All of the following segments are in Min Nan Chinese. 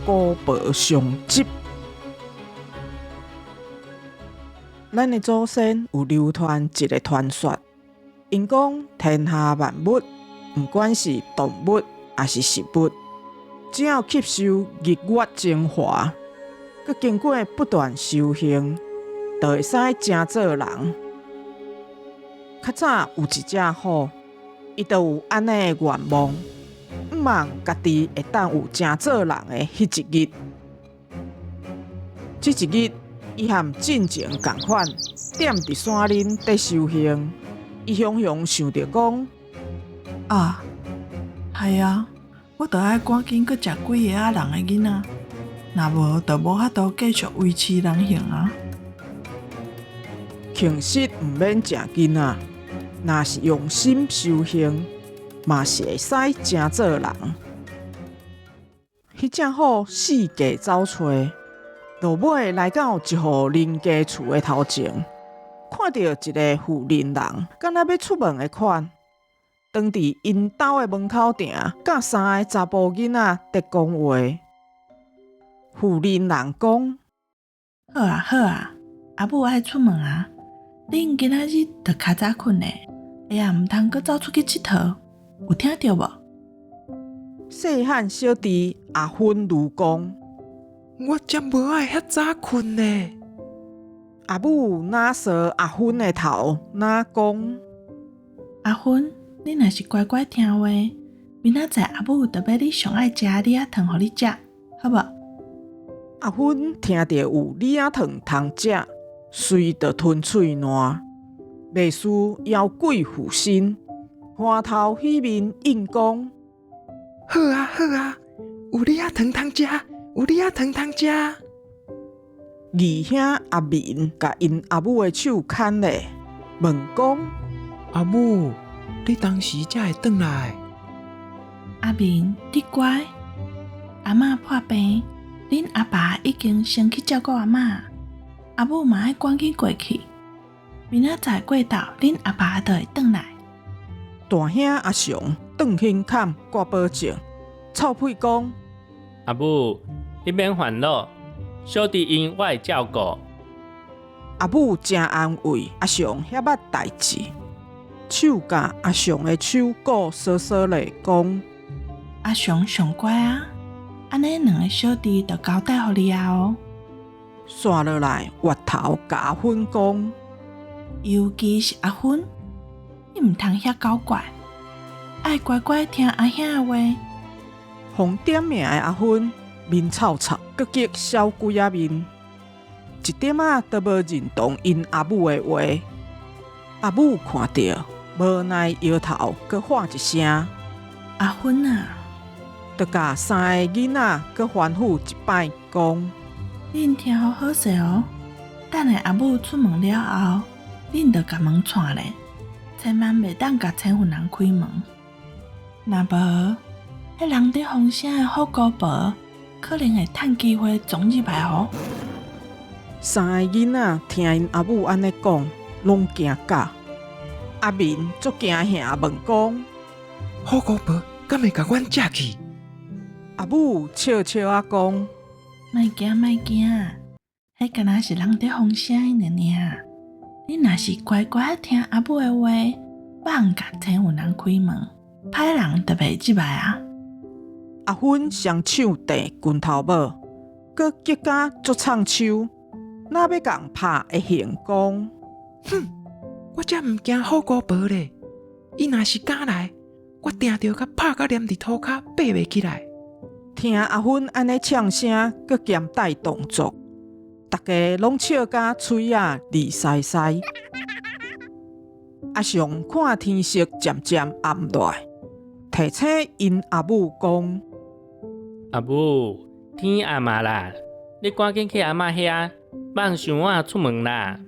姑婆上集。咱的祖先有流傳一个傳說，𪜶講天下萬物，毋管是動物抑是植物，只要吸收日月精華，閣經過不斷修行，就會使成做人。較早有一隻虎，伊就有按呢的願望，向望家己會當有成做人的彼一日。這一日，伊和進前仝款，踮佇山林佇修行。伊雄雄想著講：啊，係啊，我著愛趕緊閣食幾个仔人的囡仔，若無就無法度繼續維持人形啊。其實毋免食囡仔，若是用心修行，嘛是會使成做人。彼隻虎四界走揣，落尾來到一戶人家厝的頭前，看著一个婦人人，敢若欲出門的款，當佇𪜶兜的門口埕，佮三个查埔囡仔佇講話。婦人人講：好啊好啊，阿母愛出門啊，恁今仔日著較早睏咧，下暗毋通閣走出去𨑨迌，有聽著無？細漢小弟阿芬如講：我才無愛遐早睏咧。阿母若趖阿芬的頭，若講：阿芬，你若是乖乖聽話，明仔載阿母就買你上愛食的李仔糖予你食，好無？阿芬聽著有李仔糖通食，隨就吞喙瀾，袂輸妖鬼附身，歡頭喜面應講：好啊好啊，有李仔糖通食，有李仔糖通食。二兄阿明共𪜶阿母的手牽咧，問講：阿母，你當時才會轉來？阿明，你乖，阿嬤破病，恁阿爸已經先去照顧阿嬤，阿母嘛愛趕緊過去。明仔載過晝，恁阿爸就會轉來。大兄阿雄轉胸坎掛保證，臭屁講：阿母，你免煩惱，小弟𪜶我會照顧。阿母誠安慰阿雄遐捌代誌，手共阿雄的手顧索索咧講：阿雄上乖啊，按呢兩个小弟就交代予你啊哦。紲落來，越頭共阿芬講：尤其是阿芬，你毋通遐搞怪，愛乖乖聽阿兄的話。予點名的阿芬面臭臭，閣激痟鬼仔面，一點仔都無認同𪜶阿母的話。阿母看著，無奈搖頭，閣喊一聲：阿芬啊！就共三个囡仔閣吩咐一擺，講：恁聽好好勢哦，等下阿母出門了後，恁就共門掣咧，千萬袂當共千份人開門。若無，彼人佇風聲的虎姑婆可能會趁機會撞入來哦。三个囡仔聽𪜶阿母按呢講，攏驚甲。阿明足驚嚇問講：虎姑婆敢會共阮食去？阿母笑笑仔講：莫驚莫驚，彼敢若是人佇風聲的爾爾。你若是乖乖聽阿母的話，莫共千份人開門，歹人就袂入來啊。阿芬雙手綴拳頭帽，閣激甲足創手，若欲共拍的形講：哼，我才毋驚虎姑婆咧！伊若是敢來，我定著共拍甲黏佇塗跤，爬袂起來。聽阿芬按呢嗆聲，閣兼帶動作，逐家攏笑甲喙仔膩餿餿。阿雄看天色漸漸暗落來，提醒𪜶阿母講：阿母，天暗啊啦，你趕緊去阿嬤遐，莫傷晚出門啦。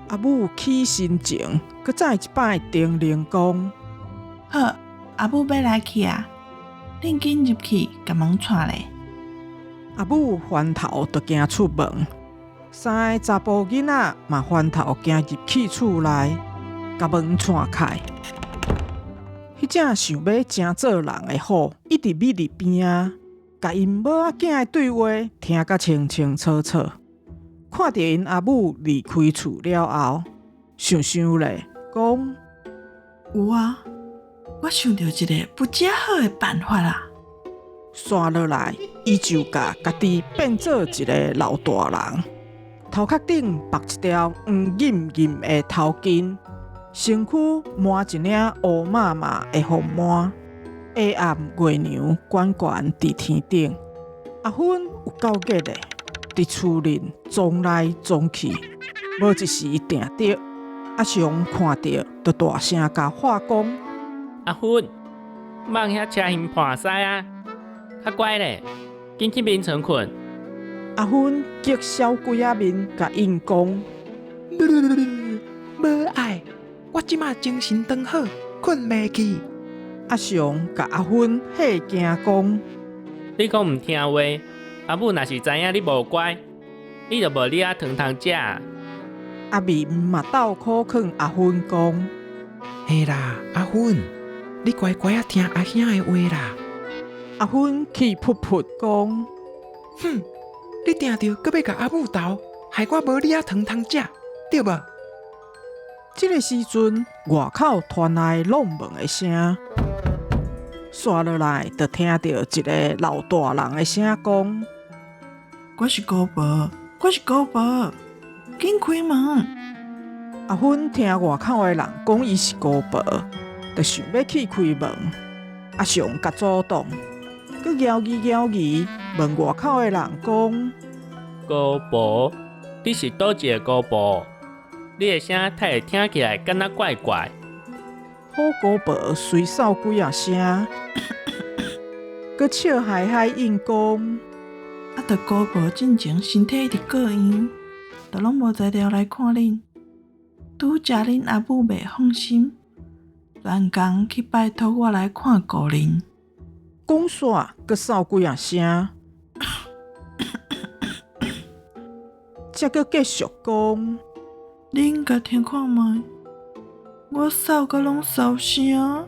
阿母起身前，閣再一擺叮嚀講：好，阿母欲來去啊，恁緊入去，共門掣咧。阿母翻頭就行出門，三個查埔囡仔嘛翻頭行入去厝內，共門掣開。彼隻想欲成做人的虎，一直覕佇邊仔，共𪜶某仔囝的對話聽甲清清楚楚。看著𪜶阿母離開厝了後，想想咧，講：有啊，我想著一个不正好的辦法啦。紲落來，伊就共家己變做一个老大人，頭殼頂縛一條黃銀銀的頭巾，身軀瞞一領烏麻麻的風幔。下暗月娘懸懸佇天頂，阿芬有夠熱的，佇厝內撞來撞去，無一時定著。阿雄看著，就大聲共喊講：阿芬，蠓遐車爿盤屎啊！較乖咧，緊去眠床睏。阿芬激痟鬼仔面，共應講：無愛，我這馬精神當好，睏袂去。阿雄共阿芬嚇驚講：你講毋聽話，阿母若是知影你無乖，你就無李仔糖通食。阿明嘛鬥苦勸阿芬講：嘿啦，阿芬，你乖乖仔聽阿兄的話啦。阿芬氣噗噗講：哼，你定著閣欲共阿母鬥，害我無李仔糖通食，對無？這个時陣，外口傳來挵門的聲，紲落來就聽著一个老大人的聲講：我是姑婆，我是姑婆，緊開門！阿芬聽外口的人講伊是姑婆，就想欲去開門。阿雄共阻擋，閣猶豫猶豫，問外口的人講：姑婆，你是佗一个姑婆？你的聲太會聽起來敢若怪怪。好姑婆隨嗽幾仔聲，閣笑嘻嘻應講：啊，著姑婆進前身體一直過恙，都攏無才調來看恁。拄才恁阿母袂放心，專工去拜託我來看顧恁。講煞閣嗽幾仔聲，才閣繼續講。恁共聽看覓，我嗽甲攏梢聲，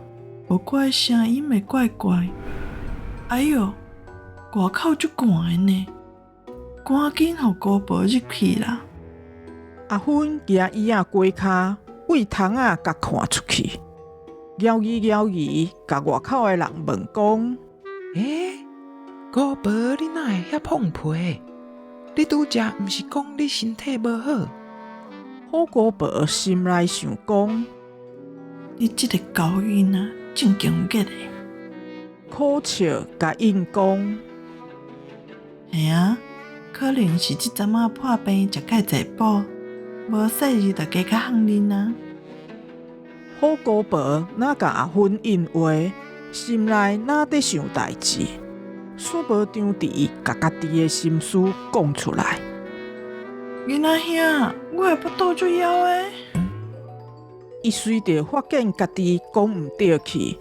無怪聲音會怪怪。哎喲，外口足寒的呢，趕緊予姑婆入去啦！阿芬舉椅仔過跤，對窗仔共看出去，猶豫猶豫，共外口的人問講：欸，姑婆，你哪會遐膨皮？你拄才毋是講你身體無好？好姑婆心內想講：你這个猴囡仔正經有熱的。苦笑共應講：嘿啊，可能是這陣仔破病食蓋濟補，無細膩就加較肨恁啊。好姑婆若共阿芬應話，心內若佇想代誌，煞無張持，共家己的心事講出來。囡仔兄，我的腹肚足枵的。伊隨著發現家己講毋對去，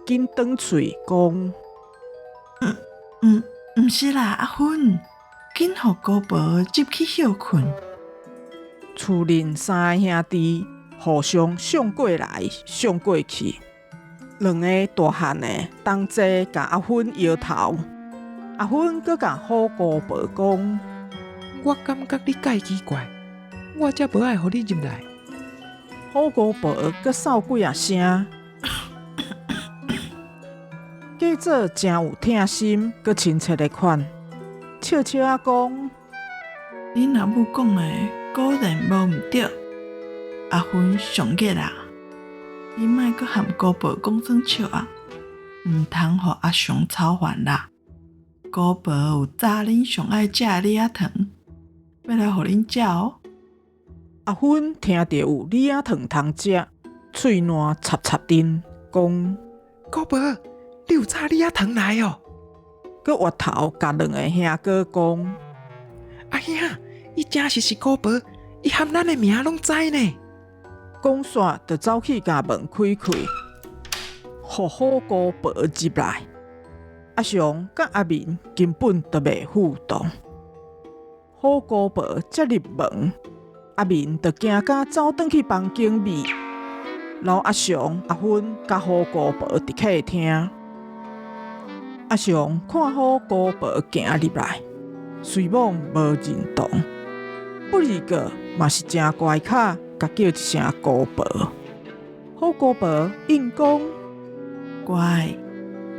緊轉喙講：毋，毋是啦，阿芬，緊予姑婆入去歇睏。厝內三个兄弟互相相過來相過去，兩个大漢的同齊共阿芬搖頭。阿芬閣共好姑婆講：我感覺你介奇怪，我才無愛予你入來。好姑婆閣嗽幾仔聲，假做誠有疼心，閣親切的款，笑笑仔講：恁阿母講的果然無毋對，阿芬上熱啊！你莫閣和姑婆講耍笑啊，毋通予阿雄操煩啦。姑婆有炸恁上愛食的李仔糖，欲來予恁食哦。阿芬聽著有李仔糖通食，喙瀾插插陣，講：姑婆，你有炸李仔糖來哦？閣回頭共兩个兄哥講：阿兄，伊真實是姑婆，伊含咱的名攏知呢。講煞就走去共門開開，予好姑婆入來。阿雄佮阿明根本就袂互動。好姑婆才入門，阿明就驚甲走轉去房間裡，留阿雄、阿芬佮好姑婆佇客廳。阿雄看虎姑婆行入來，雖罔無認同，不過嘛是誠乖巧，共叫一聲姑婆。虎姑婆應講：乖，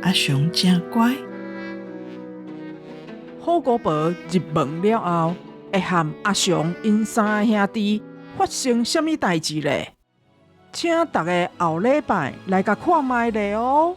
阿雄誠乖。虎姑婆入門了後，會和阿雄𪜶三个兄弟發生啥物代誌咧？請逐家後禮拜來共看覓咧哦。